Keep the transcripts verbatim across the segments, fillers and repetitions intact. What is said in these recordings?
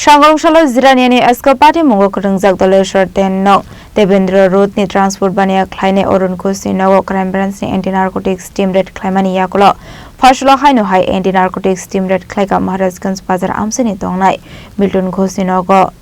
Sangrong salo Jiraniani Esko Party mungo kwrwngjak Doleshwar Ten nok Devendra Road ni transport baniya khlainai Arun Ghosh ni nogo Crime Branch ni Anti Narcotics team raid khlaimani yakulo. Pharsalo haino hai Anti Narcotics team raid khlaika Maharajganj bazar amchini tongnai Milton Ghosh ni nogo.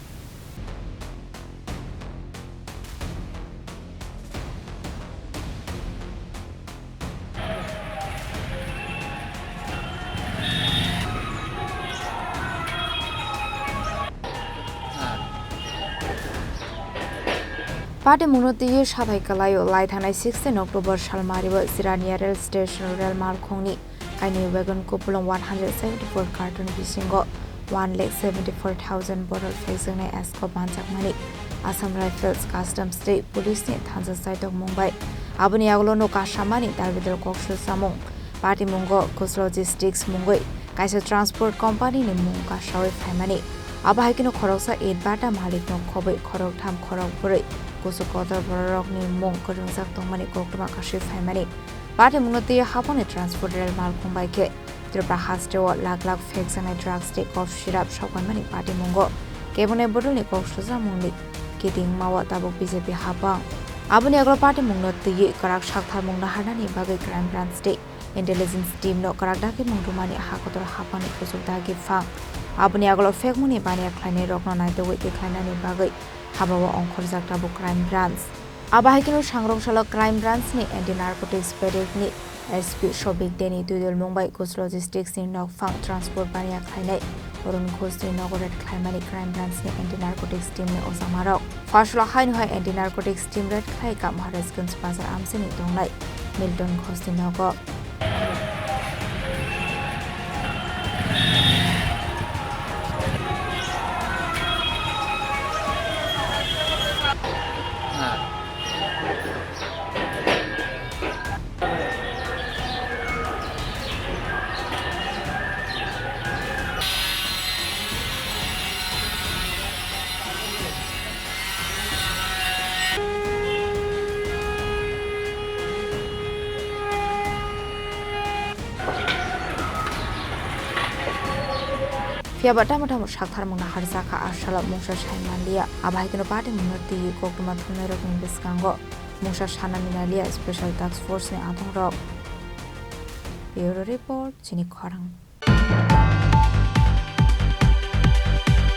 Patimungno twiwi sathai kwlaio lai thangnai sixteen October salmario Jirania rail station rail malkhungni kainwi wagon kupulung one hundred seventy-four carton bisingo one lakh seventy-four thousand bottle phekjaknai Esko banjakmani Assam Rifles, Customs tei Police ni thansa saitok mung bai. Aboni yagulo no kasamani darbidal kok sujamung. Patimungo Kuch Logistics mungwi kaisa transport company ni mung kasawi phaimani. Abo hai kheno khoroksa it bata malik no khobwi khoroktham khorokbrwi kuchuk kotor bororokni mung kwrwngjak tongmani koktwma kasui phaimani. Patimungno twiwi hapangni transport rail malkhung bai khe Tripura hasteo lakh lakh phekjaknai drugs tei cough syrup sokmanmani patimungo kebengni bodolni kok sujamungni kiting wngmao tabuk B J P hapang. Aboni yagulo patimungno twiwi kwrak saktharmung naharnani bagwi Crime Branch tei Intelligence team no kwrak dagi mung rwmani ha kotor hapangni kuchuk dagi phang. Aboni yagulo phekmungni baniya khlainai rokno naitugwi tikhlainani bagwi habao ongkhorjak tabuk Crime Branch. Abo hai kheno sangrong salo Crime Branch ni Anti Narcotics Bureau ni S P Sobik Deni twidulmung bai Kuch Logistics ni nokphang transport baniya khlainai Arun Ghosh ni nogo raid khlaimani Crime Branch ni Anti Narcotics team ni ojamarok. Pharsalo haino hai Anti Narcotics team raid khlaika Maharajganj bazar amchini tongnai Milton Ghosh ni nogo. Phiya ba tamo tamo saktharmung naharjakha, asalo mungsa sai manliya. Abo hai kheno patimungno twiwi koktwma thumnairokni bwskango mungsa sana minaliya special task force ni adongrok. Bureau report, chini khorang.